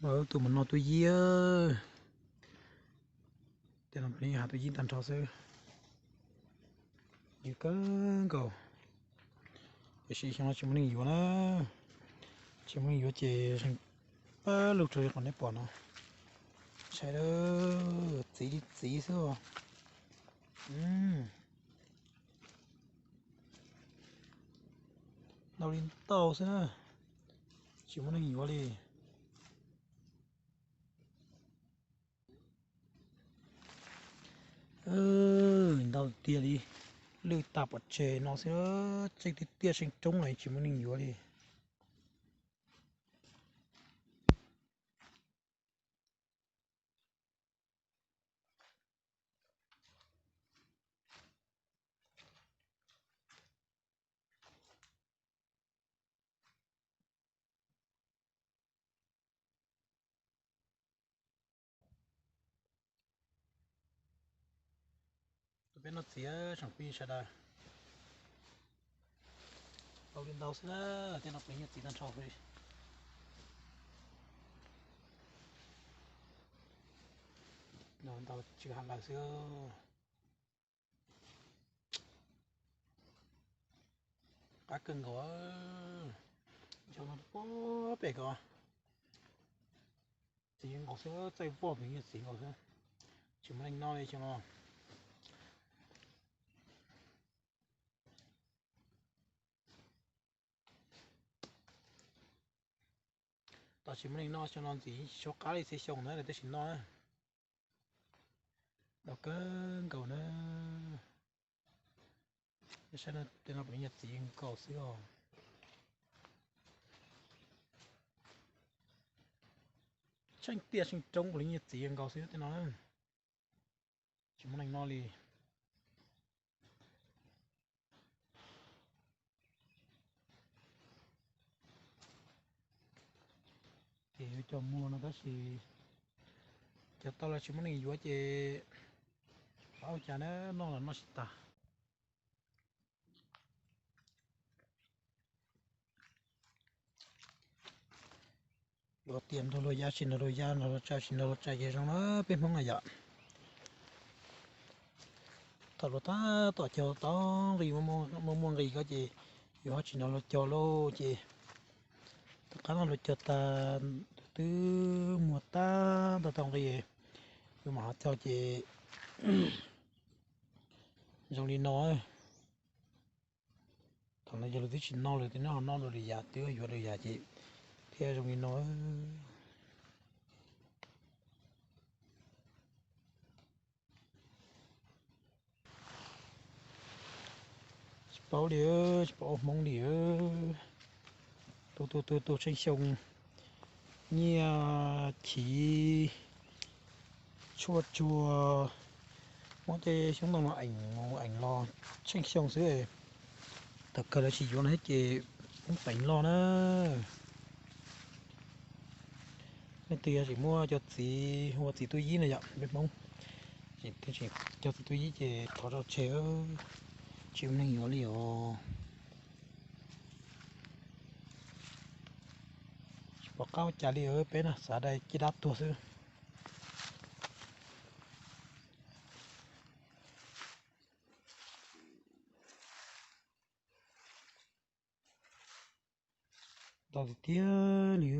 Tus mus no tuaj yib, tej no peb has tuaj yib tag nrho xwb. Yws kawg nkaus. Tiam sis xyoo no tsis muaj neeg yuav na, tsis muaj neeg yuav ces zeeg pab lug rau li qhov nej pom no. Saib, txiv li txiv xwb os. Ntau li ntau xwb na, tsis muaj neeg yuav li. Ntau tiag li, lwj tag pov tseg no xwb, tseej tiaj tiaj seej roob los tsis muaj neeg yuav li. Tus peb noj txiv tsoom phooj ywg sawv daws, tau li ntau xwb na, tej no peb nyiaj txiv tag nrho li. Noj ntau tsw ha lawm xwb. Qab kawg nkaus, nco no puag pem ko. Txiv nkaus xwb, txaij voj pem nyiaj txiv nkaus xwb, tsis muaj neeg noj li xyoo no. Tab sis muaj neeg noj xyoo no ntxiv tsis tshua qab li txhua xyoo na, tab sis noj na. Ntau kawg nkaus na. Saib tej no puav leej nyiaj txiv nkaus xwb os. Tseej tiaj tseej roob puav leej nyiaj txiv nkaus xwb tej no na. Tsis muaj neeg noj li. Ces yuav coj muag no tab sis cov tau los tsis muaj neeg yuav ces pab ua cas na, noj los noj tsis tas. Luag tias nrog luag ya tsis nrog luag ya, nrog luag tsa tsis nrog luag tsa ces zoo na peb Hmoob na yom. Thaum luag tab tom cog tau nqi muaj muaj nqi ko ces yus ho tsis nrog luag cog lauj ces tom qab no luag cog tas, twb muag tab tau tau nqi, yus mam ho cog ces zoo li no. Thaum no yog luag twb tsis noj, luag twb noj noj dua lwm yam, twb yuav dua yam ces thiaj zoo li no. Tsis paub li, tsis paub ua Hmoob li. Tu tu tu tu tsheej xyoo nyiaj chiv tshuaj tsuag, muab tej xyoob ntoo no eem mus eem los tsheej xyoo xwb. Thaum kawg lawv tsis yuav no thiab ces poob peev loj na. Leej twg yog tseem muaj cov txiv hu ua txiv tub yib na yom, peb Hmoob tseem cog txiv tub yib ces thov tso tseg, tsis muaj neeg yuav li os. Tsis pom qab ua cas li, peb na xav dai caj dab tuag xwb. Ntau tiag tiag li,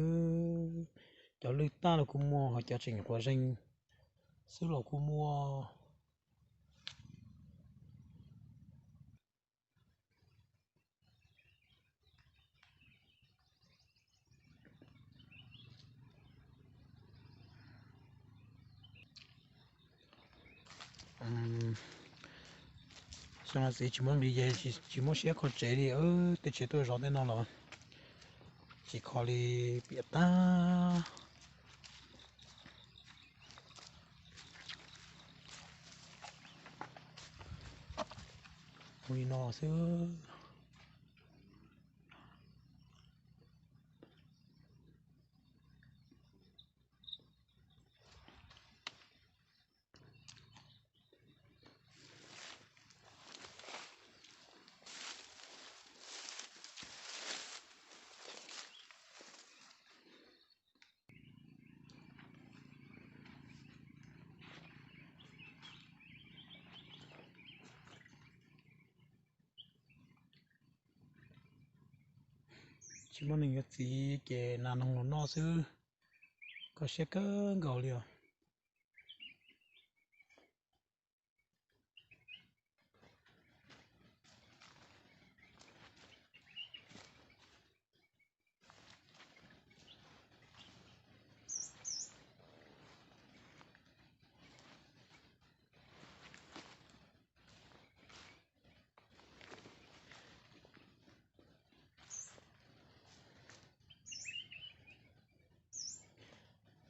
cov lwj tag los kuj muaj, ho cov tseem quav zeeg xwb los kuj muaj. Xyoo no txiv tsis muaj nqi ces tsis muaj siab kho tsev li, tej tsev tuaj zov tej no los tsis kho li, piam tag. Ua li no xwb. Muaj neeg yuav txiv ces nas noog los noj xwb, kho siab kawg nkaus li os.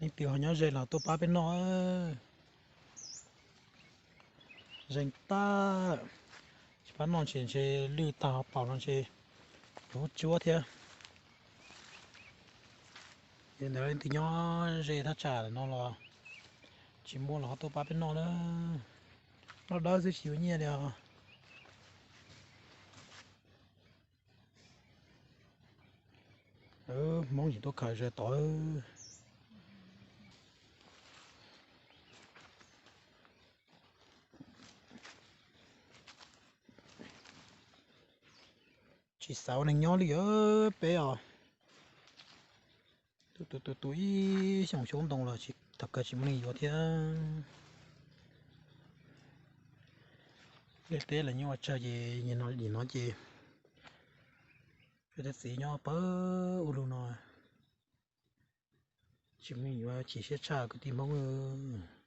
Leej twg ho nyob ze los tuaj pab peb noj. Zeeg tag, tsis pab noj ntshe ntshe lwj tag ho paus no ntshe yuav tsuab thiab. Yog ntawd leej twg nyob ze thaj tsam no los tsis muaj los ho tuaj pab peb noj na. Noj dawb xwb tsis yuav nyiaj li os. Hmoob tseem tuaj khaws ze tod. Tsis xav ua neeg nyob li os peb os. Tu tu tu ib xyoos xyoob ntoo los thaum kawg tsis muaj neeg yuav thiab. Liaj teb los nyob ua tsawg ces nim no ces peb tej txiv nyob pawg ub lug no, tsis muaj neeg yuav chim siab tshaj kwv tij Hmoob.